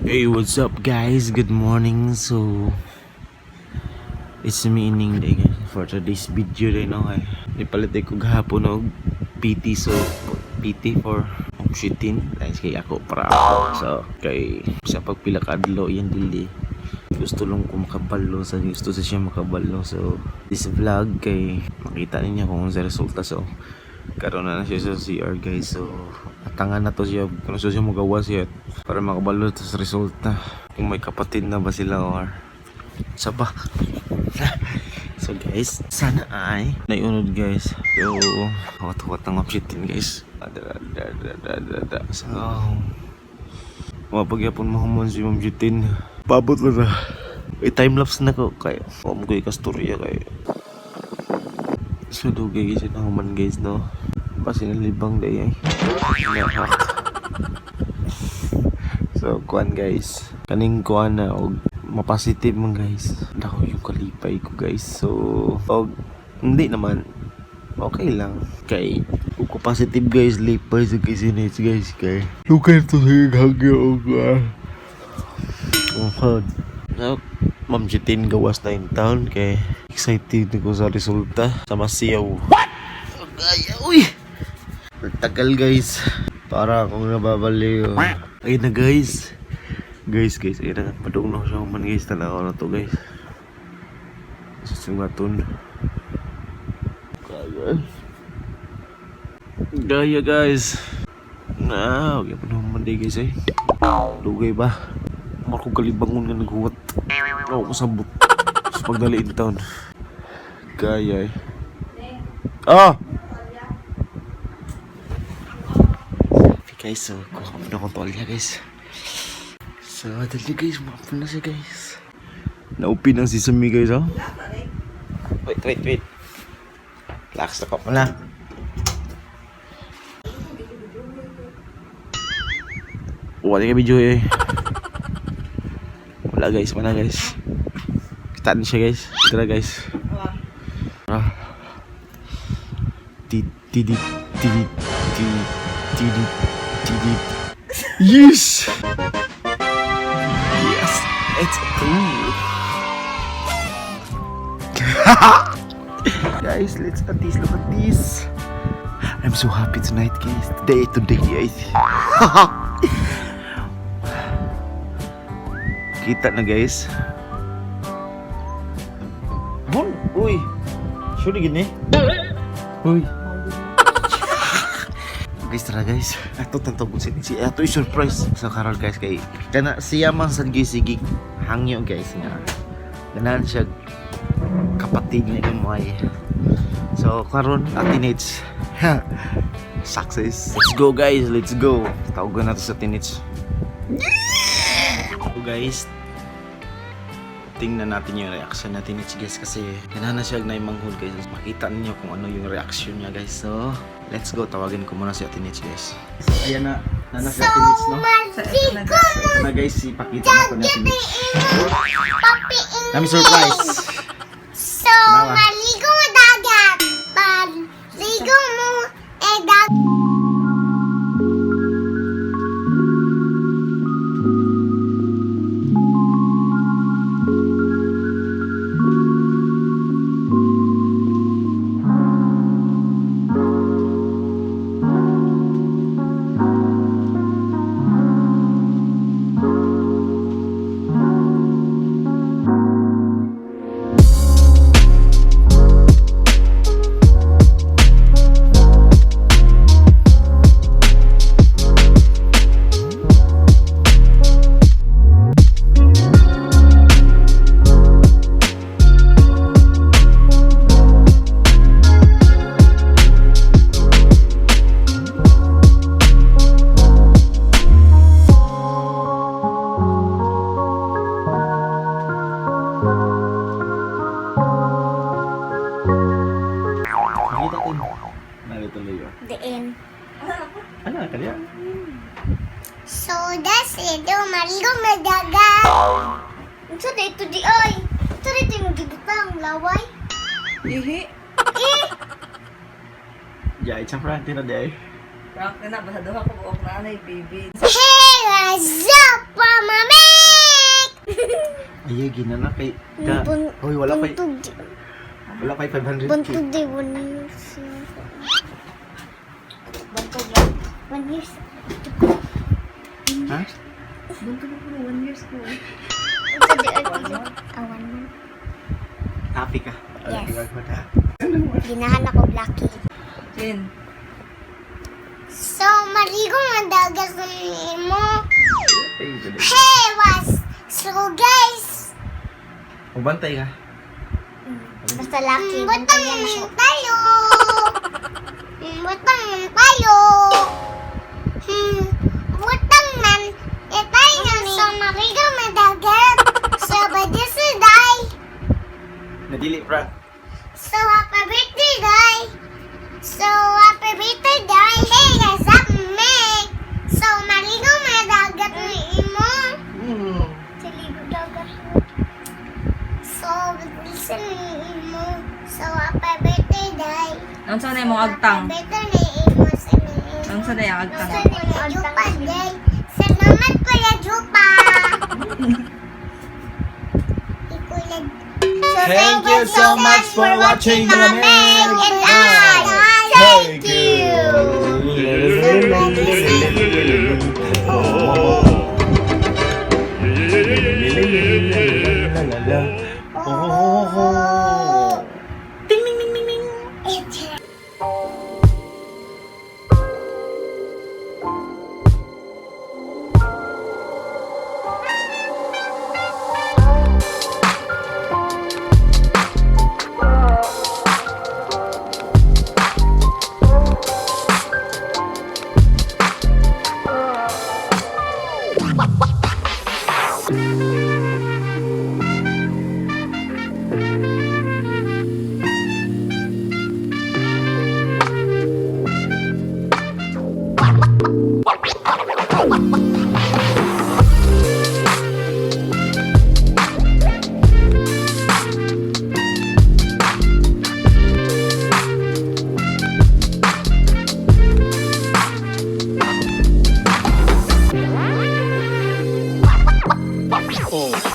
Hey, what's up, guys? Good morning. So, it's me, Ining day, guys. For today's video day, no, kay nipalit ko gahapon og PT, so PT for shooting guys, kay ako para ako. So kay sa pagpila ka adlaw iyang dili gusto lang ko makabalo sa gusto sa siya makabalo. So this vlog kay makita ninyo kung unsa resulta. So karon na na siya sa CR, guys, so atangan na to siya kung ano siya magawa siya para makabalo sa resulta, kung may kapatid na ba sila or sa ba. So guys, sana ay naiunod, guys. So huwat-huwat ng option, guys. Da, da, da, da, da, da. So mapagyapon mahuman si Ma'am Jutin. Pabot lang na. May time lapse na ko kay mo ko ikastorya kay. So dugay guys na human, guys, no. Basi nalibang day ay. Nahak. So kuan, guys. Kaning kuan na og mapositive man, guys. Dako yung kalipay ko, guys. So og hindi naman, okay lang kay kung ko positive, guys, lipay sa kisinits, guys, kay lukay to sa hagyo og oh. So, Ma'am Jitin gawas na in town kay excited ko sa resulta sa masiyaw. What? Ay, uy! Tagal, guys. Para akong nababaliw. Ayun na, guys. Guys, guys, ayun na. Padung na siya man, guys. Tanaw na to, guys. Susungaton. Gaya. Gaya, guys. Na, okay pa naman day, guys, eh. Dugay ba? Marko kalibangon nga naghuwat. Ako ko sabot. Sa pagdali in town. Gaya eh. Ah! Okay, guys, so kuha ko na akong tuwalya, guys. So, dali, guys, makapun na siya, guys. Naupin ang sesame, guys, oh. Wait, wait, wait. Relax na pa pala. Wala ka video eh. Wala, guys, wala, guys. Kita na siya, guys. Tara, guys. Ah. Ti ti ti ti ti ti ti ti. Yes! Yes! It's true! Guys, let's at this. Look at this. I'm so happy tonight, guys. Today, today, guys. Kita na, guys. Bon, uy. Sure gini? Uy. Guys, tara, guys. Ato tantog si si ato i-surprise sa karon, guys, kay kana siya man sad guys, sige hangyo, guys, nga. Ganahan siya kapatid niya gamay. So karon at teenage success. Let's go, guys, let's go. Tawagan nato sa teenage. So guys, tingnan natin yung reaction natin ni guys, kasi ganahan na siya na manghod, guys. Makita ninyo kung ano yung reaction niya, guys. So, let's go. Tawagin ko muna si Ate Nitch, guys. Ayan na. Nana si Ate Nitch, no? Maligo Ito na, guys, ipakita na ko ni Ate Nitch. Papi. Kami surprise! So, Nawa. Maligo mo dagat. Maligo mo eh dagat. Nakita ko. Narito na yun. Diin. Ano, kanya? So, that's it. Oh, maligo mo dagat. Unsa dito di ay? Unsa dito yung gibutang laway? Ihi. Eh, Yeah, it's a prank. Tina day. Prank na na, basta duha ko buok na anay, baby. Hey, what's up, mami? Ay, ginana kay ka. Hoy, Buntog di. Wala pa'y 500K. Buntog di 1 years. Bantog lang. 1 years. Ha? Bantog ko na 1 years ko. Unsa di ay ah, 1 month. Happy ka? Yes. Ginahan ako Lucky. Jen. So, maligo nga dagat sa mo. Hey, was. So, guys. Ubantay ka. Basta Lucky. Butang tayo. Butang tayo. Butang man. Itay na ni. So, maligo nga dagat. So, badisi day. Nadili, pra. So, happy birthday, day. So, happy birthday, day. Hey, guys, up me. So, maligo nga dagat ni imo. Saligo dagat mo. So, listen ni imo. So, happy birthday, day. Unsa na imong agtang? Happy birthday ni imo sa ni imo. Unsa na yung agtang? Sa ni Jupa, day. Salamat, Kuya Jupa. Ikulag. So, Thank you so much for watching, mga Meg and I. Thank you. Oh. Ding ding ding ding ding. It's Oh.